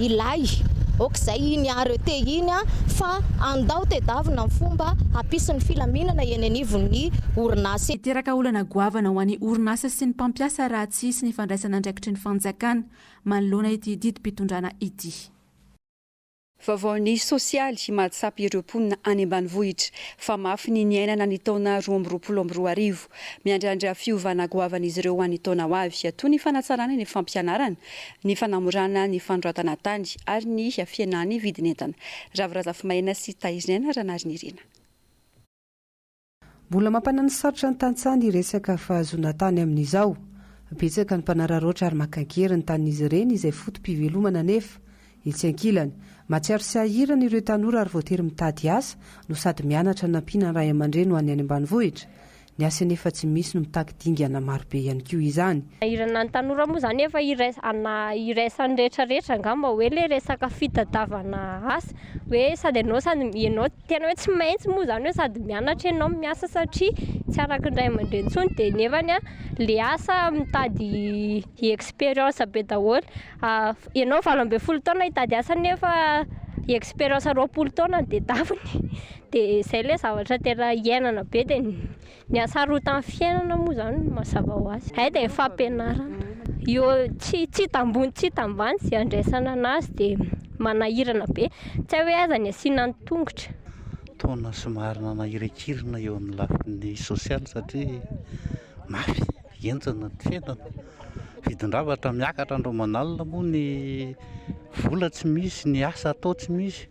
O: ilay ok izay iny arrêté iny fa andao tedavina ny fomba hampisy ny filaminana eny anivon'ny orinasa.
M: Hiteraka olana goavana ho an'ny orinasa sy ny mpampiasa raha tsy hisy ny fandraisana andraikitry ny fanjakana manoloana ity didim-pitondrana ity.
A: Vaovaon'ny sosialy, mahatsapa ireo mponina any ambanivohitra fa mafy ny niainana ny taona 2022. Miandrandra fiovana goavana izy ireo ho an'ny taona ho avy, toy ny fanatsarana ny fampianarana, ny fanamorana ny fanoratana tany ary ny fihenan'ny vidin'entana. Ravo Razafimaina sy Tahirin'Aina Ranarinirina.
D: Mbola mampananosarotra ny tantsaha ny resaka fahazoana tany amin'izao. Betsaka ny mpanararaotra ary maka an-kery ny tanin'izy ireny izay foto-pivelomana anefa. Etsy ankilany, mahatsiaro sahirana ireo tanora ary voatery mitady asa no sady mianatra nampiana ny ray aman-dreny ho an'ny any ambanivohitra. Ny asa anefa tsy misy no mitaky dingana marobe ihany koa izany.
P: Sahirana ny tanora moa izany efa iraisan'ny rehetra rehetra angamba hoe ilay resaka fitadiavana asa hoe sady ianao sady ianao Tena hoe tsy maintsy moa izany hoe sady mianatra ianao no miasa satria tsy araky ny ray aman-dreny intsony dia nefany an le asa mitady expérience be daholo. Ianao 18 taona hitady asa nefa Expérience 20 taona no tadiaviny dia izay ilay zavatra tena iainana be dia ny hasarotan'ny fiainana moa izany mazava ho azy. Hay dia ny fampianarana. Eo tsy tsy hita ambony tsy hita ambany izay andraisana anazy dia manahirana be. Tsy hay hoe aiza ny asiana ny tongotra.
Q: Taona somary nanahirankirina eo amin'ny lafiny sosialy satria mafy, henjana ny fiainana. Vidin-javatra miakatra andro aman'alina moa ny vola tsy misy, ny asa atao tsy misy.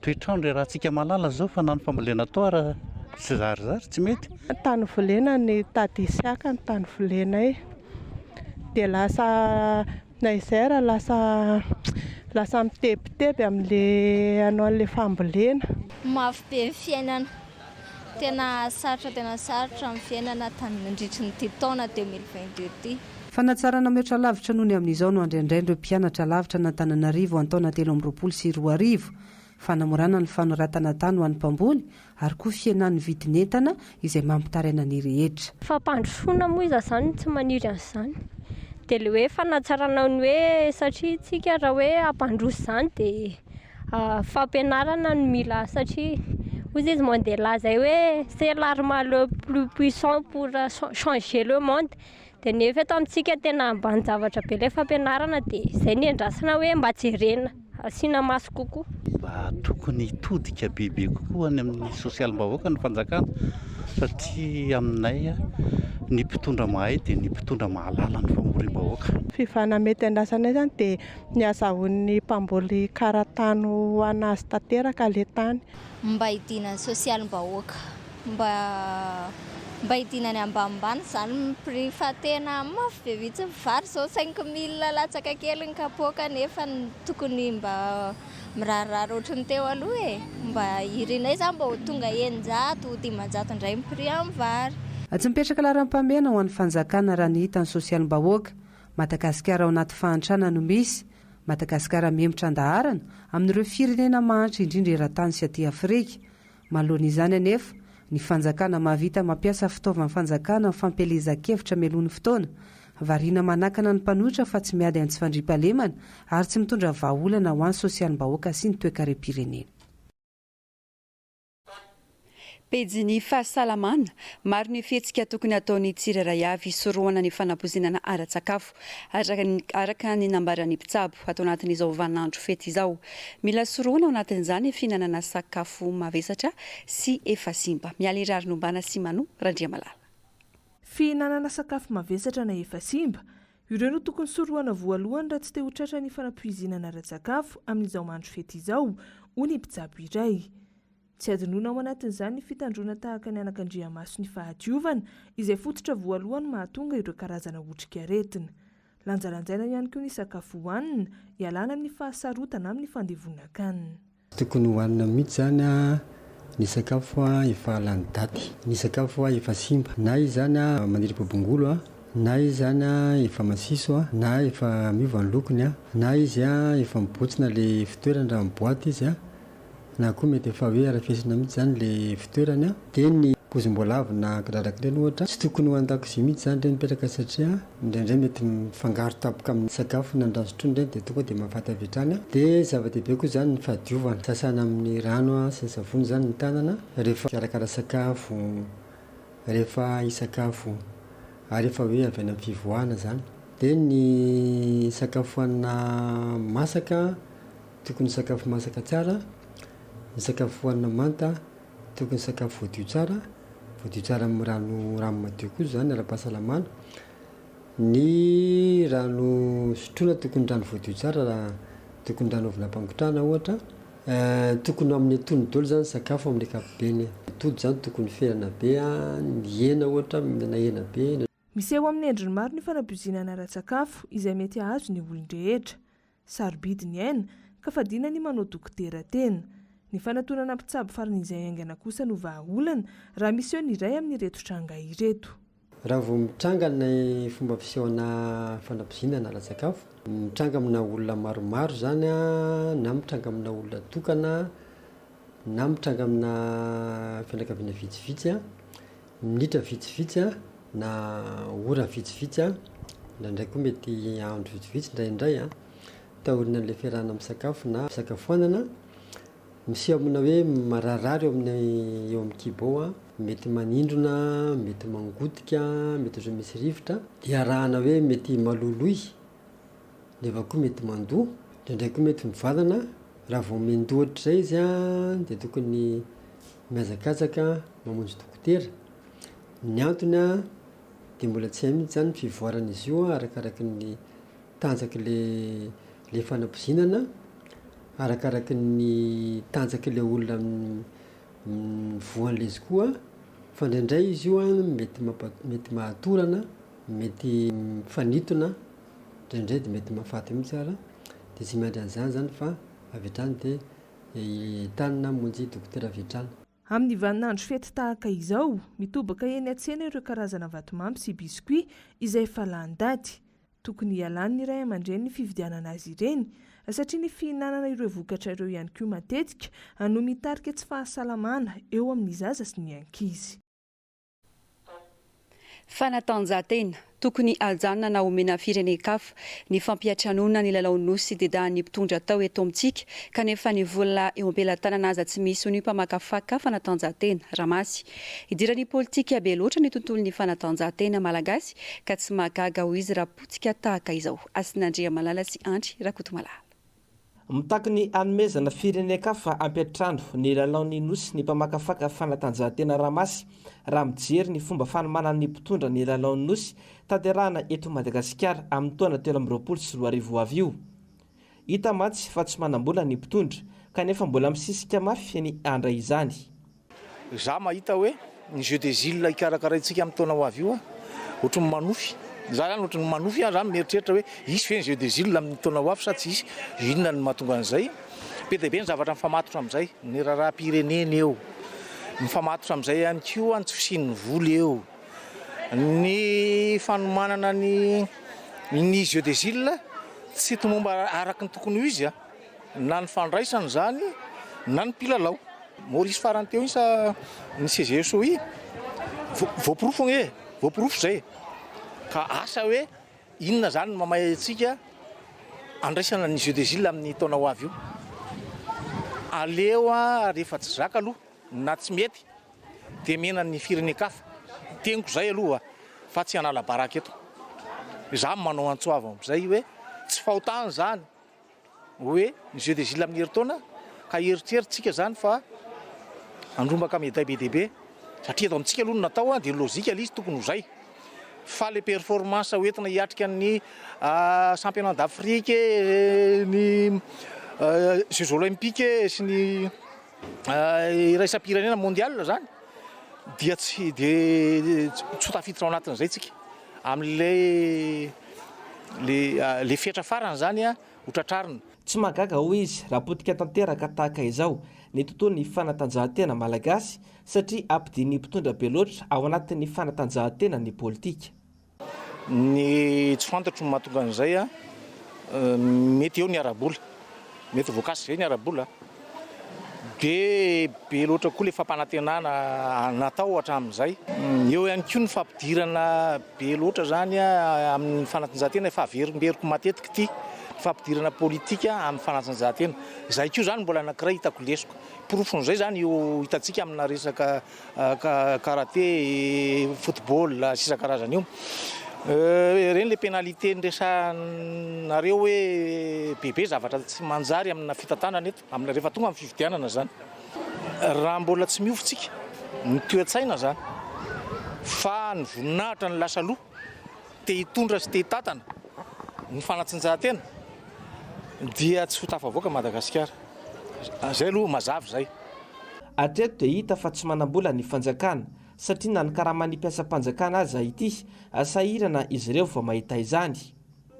Q: Toetr'andro iarahantsika mahalala izao fa na ny fambolena atao ara tsy zarizary, tsy mety.
R: Tany volena ny tady Isiaka ny tany volenay. Dia lasa na izay ara lasa lasa mitebiteby amin'le hanao an'le fambolena.
S: Mafy be ny fiainana. Tena sarotra tena sarotra ny fiainana nandritry ny ity taona 2022 ity.
D: Fanatsarana mihoatra lavitra noho ny amin'izao no andriandrain'ireo mpianatra lavitra an'Antananarivo antaona 2023. Fanamorana ny fanoratana tany ho an'ny mpamboly ary koa fihenan'ny vidin'entana izay mampitaraina ny rehetra.
P: Fampandrosoana moa iza izany no tsy maniry an'izany. Dia ilay hoe fanatsarana ny hoe satria tsika raha hoe hampandroso izany dia Fampianarana no mila satria hozy izy Mandela zay hoe c'est l'arme le plus puissant pour changer le monde dia nefa eto amintsika tena ambanin-javatra be ilay fampianarana dia izay no iandrasana hoe mba jerena asiana maso kokoa.
Q: Mba tokony hitodika bebe kokoa any amin'ny sosialim-bahoaka ny fanjakana satria aminay ny mpitondra mahay dia ny mpitondra mahalala ny famoriam-bahoaka.
R: Fiovana mety andrasanay izany dia Ny azahoan'ny mpamboly karatany ho an'azy tanteraka le tany.
S: Mba hidinan'ny sosialim-bahoaka, mba mba hidinany ambanimbany izany ny prix fa tena mafy be mihitsy ny vary izao 5000 latsaka kely ny kapoaka nefa tokony mba mirarirary ohatry ny teo aloha e! Mba irinay izany mba ho tonga 600, 500 indray ny prix amin'ny vary.
D: Tsy mipetraka laharam-pahamehana ho an'ny fanjakana raha ny hita ny sosialim-bahoaka. Madagasikara ao anaty fahantrana no misy, Madagasikara mihemotra an-daharana amin'ireo firenena mahantra indrindra eran-tany sy aty Afrika. Manoloana izany anefa, ny fanjakana mahavita mampiasa fitaovan'ny fanjakana amin'ny fampielezan-kevitra mialoha ny fotoana, variana manakana ny mpanohitra fa tsy miady amin'ny tsy fandriampahalemana ary tsy mitondra vahaolana ho an'ny sosialim-bahoaka sy ny toekarem-pirenena.
A: Pejin'ny fahasalamana, maro ny fihetsika tokony hataon'ny tsirairay avy hisorohana ny fanapoizinana ara-tsakafo, araka ny nambaran'ny mpitsabo, ato anatin'izao vaninandro fety izao. Mila sorohana ao anatin'izany ny fihinanana sakafo mavesatra sy efa simba. Mialy Rarinombana sy Mano Randriamalala.
T: Fihinanana sakafo mavesatra na efa simba, ireo no tokony sorohana voalohany raha tsy te ho tratran'ny fanapoizinana ara-tsakafo amin'izao andro fety izao, hoy ny mpitsabo iray. Tsy adinoina ao anatin'izany ny fitandroana tahaka ny anakandriamaso ny fahadiovana, izay fototra voalohany mahatonga ireo karazana otrikaretina. Lanjalanjaina ihany koa ny sakafo hohanina, ialana amin'ny fahasarotana amin'ny fandevonan-kanina.
U: Tokony hohanina mihitsy izany ny sakafo efa lany daty, ny sakafo efa simba, na izy izany maniry bobongolo, na izy izany efa masiso, na efa miova ny lokony, na izy efa mibontsina ilay fitoerany raha miboaty izy. na koa mety efa hoe arafesina mihitsy izany le fitoerany an, dia ny pozim-boalavo na kidradaka ireny ohatra, tsy tokony ho an-dakozia mihitsy izany ireny mipetraka satria indraindray mety mifangaro tampoka amin'ny sakafo na ny rano sotroina ireny dia tonga dia mahafaty avy hatrany an, dia zava-dehibe koa izany ny fahadiovana, sasana amin'ny rano sy ny savony izany ny tanana rehefa hikarakara sakafo, rehefa hisakafo ary efa hoe avy any amin'ny fivoahana izany, dia ny sakafo hohanina masaka. Tokony sakafo masaka tsara, ny sakafo hohanina manta tokony sakafo voadio tsara, voadio tsara amin'ny rano rano madio koa izany ara-pahasalamana, ny rano sotroina tokony rano voadio tsara raha tokony rano avy nampangotrahana ohatra, tokony amin'ny antonony daholo izany ny sakafo amin'ny ankapobeny, atody izany tokony ferana be, ny hena ohatra mihinana hena be.
T: Miseho amin'ny endriny maro ny fanapoizinana ara-tsakafo izay mety hahazo ny olon-drehetra. Sarobidy ny aina, ka fadiana ny manao dokotera tena. Ny fanatonana mpitsabo faran'izay haingana kosa no vahaolana raha miseho ny iray amin'ireto tranga ireto.
U: Raha vao mitranga ny fomba fisehoana fanapoizinana ara-tsakafo, mitranga amina olona maromaro izany na mitranga amina olona tokana na mitranga amina fianakaviana vitsivitsy, Minitra vitsivitsy na ora vitsivitsy, indraindray koa mety andro vitsivitsy indraindray, taorian'ilay fiarahana misakafo na fisakafoanana. Miseho amina hoe mararirary eo amin'ny eo amin'ny kibo ao an, mety manindrona, mety mangotika, mety ohatran'ny misy rivotra, dia arahana hoe mety maloloy, nefa koa mety mandoa, indraindray koa mety mivalana, raha vao mendoa ohatr'izay izy an dia tokony mihazakazaka mamonjy dokotera, ny antony an dia mbola tsy hay mihitsy zany ny fivoaran'izy io arakaraky ny tanjak'le le fanapoizinana, arakaraky ny tanjak'le olona voan'le izy koa, fa indraindray izy io an mety mampa- mety mahatorana, mety mifanintona, indraindray de mety mahafaty mihitsy ara, de tsy miandry an'izany zany fa avy hatrany de entanina hamonjy dokotera avy hatrany.
T: Amin'ny vaninandro fety tahaka izao, mitobaka eny an-tsena ireo karazana vatomamy sy biscuits izay efa lany daty. Tokony hialan'ny ray aman-dreny ny fividianana azy ireny, satria ny fihinanana ireo vokatra ireo ihany koa matetika no mitarika tsy fahasalamana eo amin'ny zaza sy ny ankizy.
A: Fanatanjahantena, Tokony hajanona na omena firenen-kafa ny fampiantranoana ny lalao Nosy dedahan'ny mpitondra atao eto amintsika kanefa ny vola eo am-pelatanana aza tsy misy hoy ny mpamakafaka fanatanjahantena, Ramasy. Idiran'ny politika be loatra ny tontolon'ny fanatanjahantena malagasy ka tsy mahagaga hoy izy raha potika tahaka izao. Hasina Andriamalala sy Andry Rakotomalala.
B: Mitaky ny hanomezana firenen-kafa hampiantrano ny lalaon'ny Nosy ny mpamakafaka fanatanjahantena Ramasy raha mijery ny fomba fanomanan'ny mpitondra ny lalaon'ny Nosy tanterahana eto Madagasikara amin'ny taona 2023 ho avy io. Hita mantsy fa tsy manam-bola ny mpitondra kanefa mbola misisika mafy ny handray izany.
F: Za mahita hoe ny jeux des îles hikarakaraintsika amin'ny taona ho avy io ohatry ny manofy. Za zany ohatry ny manofy aho zany mieritreritra hoe hisy ve ny jeux des îles amin'ny taona ho avy sa tsy hisy. Inona no mahatonga an'izay? Be dia be ny zavatra mifamatotra amin'izay. Ny raharaham-pirenena eo. Mifamatotra amin'izay ihany koa ny tsy fisian'ny vola eo. Ny fanomanana ny ny jeux des îles tsy tomomba araka ny tokony ho izy na ny fandraisana izany na ny mpilalao. Maurice farany teo iny sa ny CGSOI? Voaporofo ange e, voaporofo izay. Ka asa hoe inona izany no mamay antsika andraisana ny Jeux des Îles amin'ny taona ho avy io. Aleo rehefa tsy zaka aloha na tsy mety dia mena ny firenen-kafa. Teniko izay aloha fa tsy hanala baraka eto. Izaho manao antso avo amin'izay hoe tsy fahotana izany. hoe ny jeux des îles amin'ny herintaona ka eritreritsika zany fa handrombaka médaille be dia be satria eto amintsika aloha no natao dia logique ilay izy tokony ho zay fa le performance ho entina hiatrika ny championnat d'Afrique e, ny jeux olympiques sy ny iraisam-pirenena mondial zany dia tsy dia tsy ho tafiditra ao anatin'izay tsika amin'ilay le le fetra farany zany ho tratrarina.
B: Tsy mahagaga hoy izy raha potika tanteraka tahaka izao ny tontolon'ny fanatanjahantena malagasy satria ampidian'ny mpitondra be loatra ao anatin'ny fanatanjahantena ny politika.
F: Ny tsy fantatro ny mahatonga an'izay an, mety eo ny ara-bola, mety voakasika izay ny ara-bola, dia be loatra koa ilay fampanantenana natao hatramin'izay. Eo ihany koa ny fampidirana be loatra izany amin'ny fanatanjahantena, efa averimberiko matetika ity, ny fampidirana politika amin'ny fanatanjahantena. Izay koa izany mbola anankiray hitako lesoka. Porofon'izay izany io hitantsika amina resaka Karate, football sy isan-karazany io. Ireny ilay pénalité niresahanareo hoe bebe zavatra tsy manjary amina fitantanana eto, amina rehefa tonga amin'ny fifidianana izany. Raha mbola tsy miova tsika, ny toe-tsaina izany, fa ny voninahitra no lasa aloha. te hitondra sy te hitantana ny fanatanjahantena dia tsy ho tafavoaka Madagasikara. Zay aloha mazava izay.
B: Hatreto dia hita fa tsy manam-bola ny fanjakana satria na ny karaman'ny mpiasam-panjakana aza ity sahirana izy ireo vao mahita izany.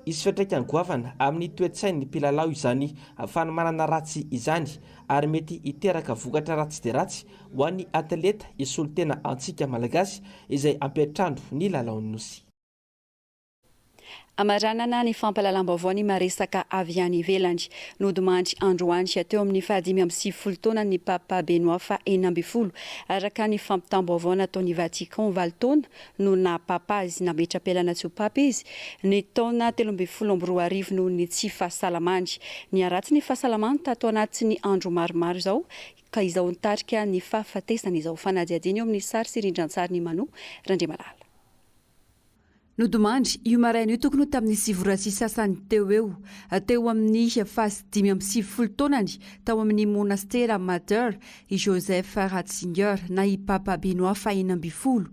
B: Hisy fiantraikany goavana amin'ny toe-tsain'ny mpilalao izany fanomanana ratsy izany ary mety hiteraka vokatra ratsy dia ratsy ho an'ny atleta hisolo tena antsika Malagasy izay hampiantrano ny lalaon'ny Nosy.
A: Hamaranana ny fampahalalam-baovao ny maresaka avy any ivelany. Nodimandry androany teo amin'ny fahadimy 95 taonany ny Papa Benoît faha-16, araka ny fampitam-baovao nataon'i Vatican valo taona no naha Papa azy. Nametra-pialana tsy ho Papa izy ny taona 2013 noho ny tsy fahasalamany. Niharatsy ny fahasalamany tato anatin'ny andro maromaro izao ka izao nitarika ny fahafatesany izao. Fanadihadiana eo amin'ny sary sy rindran-tsarin'i Mano Randriamalala. Nodimandry io maraina io tokony ho tamin'ny sivy ora sy sasany teo eo, teo amin'ny faha 95 taonany, tao amin'ny monastera Mater i Joseph Ratzinger na i Papa Benoît faha-16.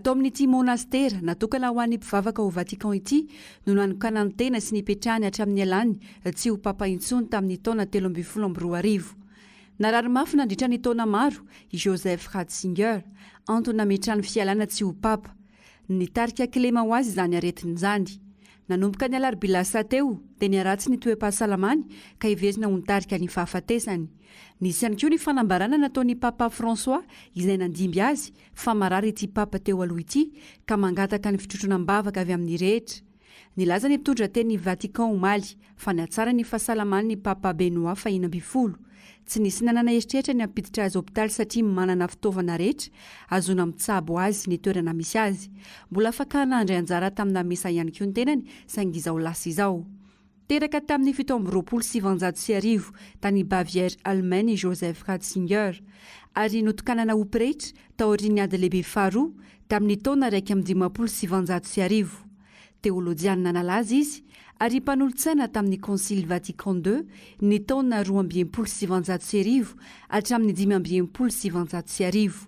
A: Tao amin'ity monastera natokana ho an'ny mpivavaka ao Vatican ity no nanokanany tena sy nipetrahany hatramin'ny nialany tsy ho Papa intsony tamin'ny taona 2013. Narary mafy nandritra ny taona maro i Joseph Ratzinger, antony nametrahany fialana tsy ho Papa. Nitarika kilema ho azy izany aretina izany. Nanomboka ny alarobia lasa teo dia niharatsy ny toe-pahasalamany ka heverina ho nitarika ny fahafatesany. Nisy ihany koa ny fanambarana nataon'ny Papa François izay nandimby azy fa marary ity Papa teo aloha ity ka mangataka ny fitrotrona am-bavaka avy amin'ny rehetra. Nilaza ny mpitondra tenin'i Vatican omaly fa nihatsara ny fahasalaman'ny Papa Benoît faha-16. Tsy nisy nanana eritreritra ny hampiditra azy hopitaly satria manana fitaovana rehetra ahazoana mitsabo azy ny toerana misy azy. Mbola afaka nandray anjara tamina misa ihany koa ny tenany saingy izao lasa izao. Teraka tamin'ny 1927 tany Bavière Allemagne i Joseph Ratzinger ary notokanana ho pretra taorian'ny ady lehibe faharoa tamin'ny taona 1951. Teolojianina nalaza izy ary mpanolotsaina tamin'ny Konsily Vatican ii ny taona 1962 hatramin'ny 1965.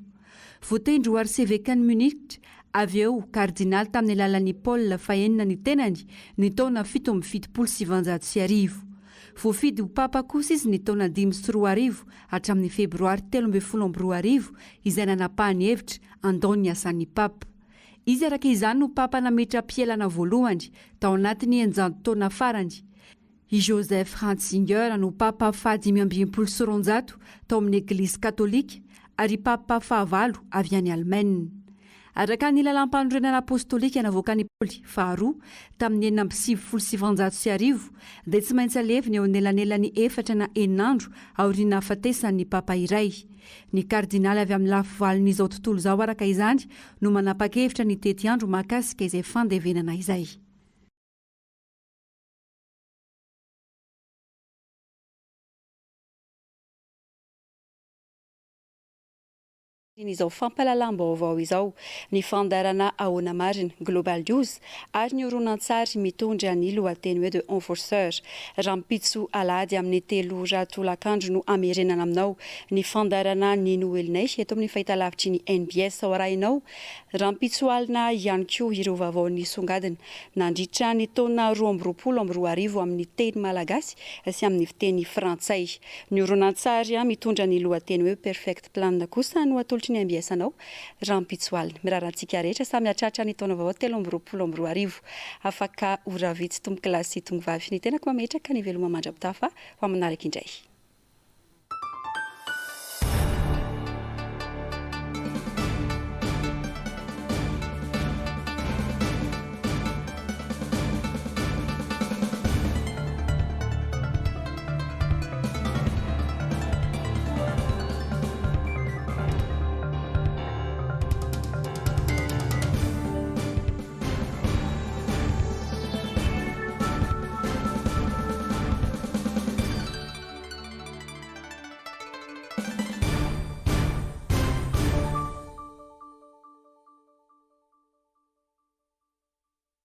A: Voatendry ho arsevekan'i Munich, avy eo kardinaly tamin'ny alalan'i Paul fahenina ny tenany ny taona 1977. Voafidy ho papa kosa izy ny taona 2005 hatramin'ny febroary 2013 izay nanapahany hevitra handao ny asan'ny papa. Izy araka izany no papa nametra-pielana voalohany tao anatin'ny 600 taona farany. I Joseph Ratzinger no papa faha-265 tao amin'ny Eglizy Katolika ary papa fahavalo avy any Alemaina. Araka ny Lalàmpanorenana Apostolika navoakan'i Paoly faharoa tamin'ny 1996 dia tsy maintsy alevina eo anelanelan'ny efatra na enina andro aorian'ny nahafatesan'ny papa iray. Ny kardinaly avy amin'ny lafy valon'izao tontolo izao araka izany no manapa-kevitra ny tetiandro mahakasika izay fandevenana izay. Izao fampahalalam-baovao izao, ny fandaharana Ahoana Marina, Global News, ary ny horonantsary mitondra ny lohateny hoe The Enforcer. Rahampitso alahady amin'ny 3 ora tolakandro no hamerenana aminao ny fandaharana Ny Noelinay eto amin'ny fahitalavitry ny NBS. Ho arahinao rahampitso alina ihany koa ireo vaovao nisongadina nandritra ny taona 2022 amin'ny teny malagasy sy amin'ny fiteny frantsay. Ny horonantsary mitondra ny lohateny hoe Perfect Plan kosa no atolotry ny mbs anao rahampitso alina. Mirary antsika rehetra samy hahatratra ny taona vaovao 2023. Afaka ora vitsy tompokolahy sy tompovavy. Ny tenako mametraka ny veloma mandra-pitafa ho amin'ny manaraka indray.